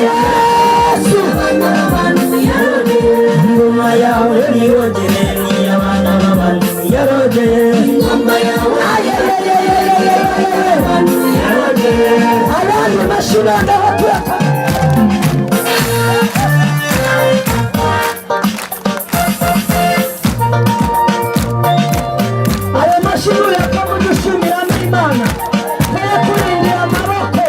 Yesu, ingoma yawe niyogere, n'iy'abana b'abantu yarogeye. Ayandi mashyi noneho tuyaka. Ayo mashyi nuyakoma ujye ushimiramo Imana ko yakurindiye amaboko.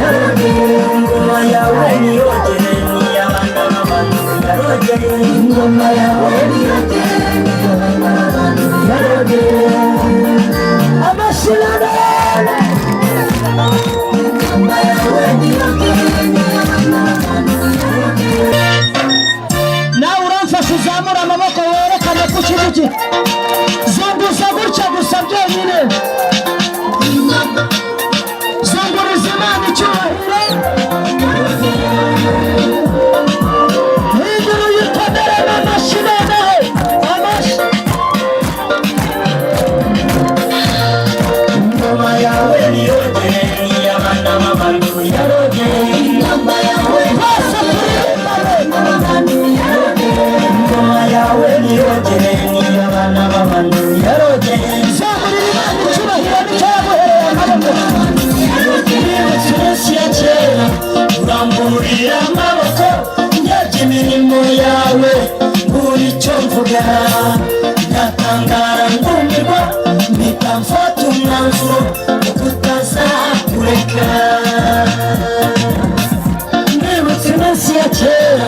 Ingoma yawe niyogere, n'iy'abana b'abantu yarogeye. Ingoma yawe niyogere, n'iy'abana b'abantu yarogeye. Amashyi nanone. Ingoma yawe niyogere, n'iy'abana b'abantu yarogeye. Nawe uramfasha uzamura amaboko werekane ko ushyigikiye. Zunguza gutya gusa byonyine, zunguriza Imana icyubahiro. Hejuru yikomere n'amashyi noneho, amashyi. Ingoma yawe niyogere, n'iy'abana b'abantu yarogeye. Ingoma yawe, twese turirimbane. Ingoma yawe niyogere, n'iy'abana b'abantu yarogeye. Zamurira Imana icyubahiro, nicyo yaguhereye amaboko. Nibutse iminsi ya kera, uramburira amaboko, ndebye imirimo yawe mbura icyo mvuga, ndatangara ndumirwa, mpita mfata umwanzuro wo kutazakureka. Nibutse iminsi ya kera,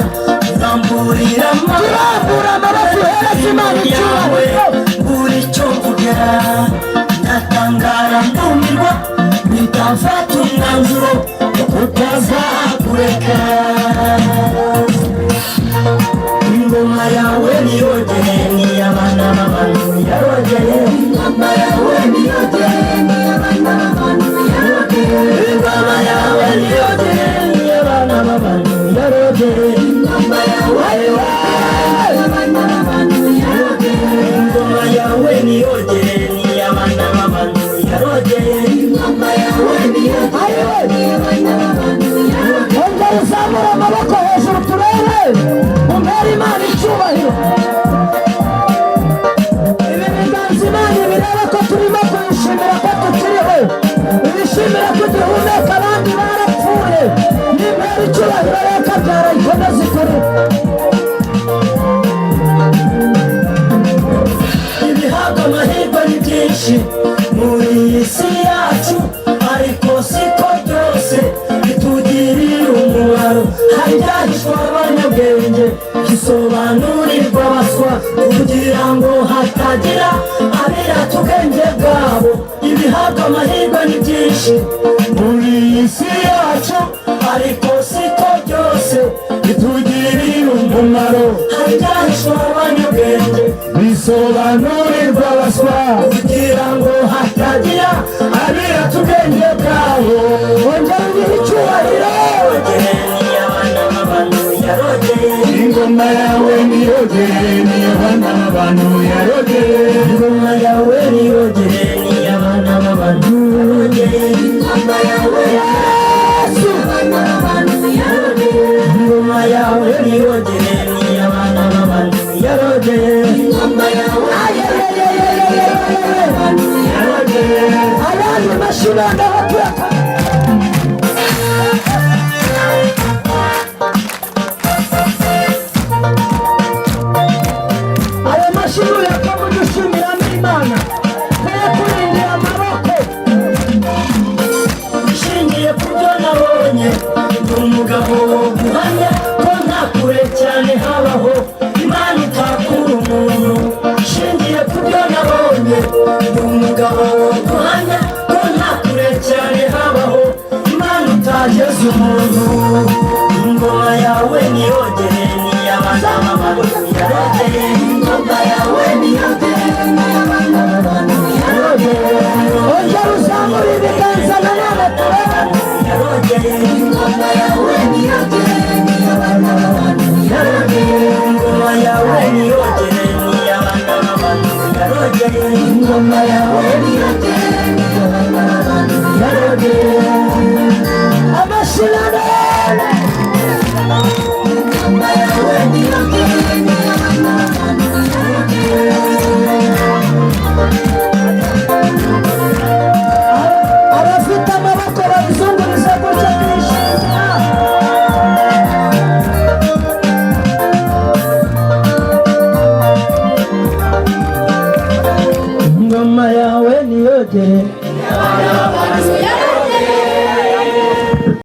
uramburira amaboko, uhereza Imana icyubahiro, mbura icyo mvuga, ndatangara ndumirwa, mpita mfata umwanzuro wo kutazakureka. Ingoma yawe niyogere, n'iy'abana b'abantu yarogeye. Ingoma yawe niyogere, n'iy'abana b'abantu yarogeye. Ingoma yawe niyogere, n'iy'abana b'abantu yarogeye. Ingoma yawe n'iy'abana b'abantu yarogeye. Ingoma yawe niyogere, n'iy'abana b'abantu yarogeye. Ingoma yawe niyogere, n'iy'abana b'abantu yarogeye. Ongera uzamure amaboko hejuru turebe, umpere Imana icyubahiro. Ibi biganza Imana birebe ko turimo kuyishimira ko tukiriho, ibishimira ko duhumeka, abandi barapfuye. Nimpera icyubahiro reka kabyara ikomeze ikore. Ibihabwa amahirwe ni byinshi muri iyi si yacu, ariko siko byose bitugirira umumaro. Hari ibyahishwe abanyabwenge bisobanurirwa abaswa, kugira ngo hatagira abirata ubwenge bwabo. Ibihabwa amahirwe ni byinshi muri iyi si yacu, ariko siko byose bitugirira umumaro. Hari ibyahishwe abanyabwenge bisobanurirwa abaswa, kugira ngo hatagira abirata ubwenge bwabo. Ongera ubihe icyubahiro. Ingoma yawe niyogere, n'iy'abana b'abantu yarogeye. Ingoma yawe niyogere, n'iy'abana b'abantu yarogeye. Ingoma yawe, Yesu, ingoma yawe niyogere, n'iy'abana b'abantu yarogeye. Ingoma yawe yarogeye. Ayandi mashyi noneho tuyaka. Ayo mashyi nuyakoma ujye ushimiramo Imana ko yakurindiye amaboko. Nshingiye ku byo nabonye, ndi umugabo guhamya ko nta kure cyane habaho Imana itakura umuntu. Nshingiye ku byo nabonye, ndi umugabo guhamya ko nta kure cyane. Okay.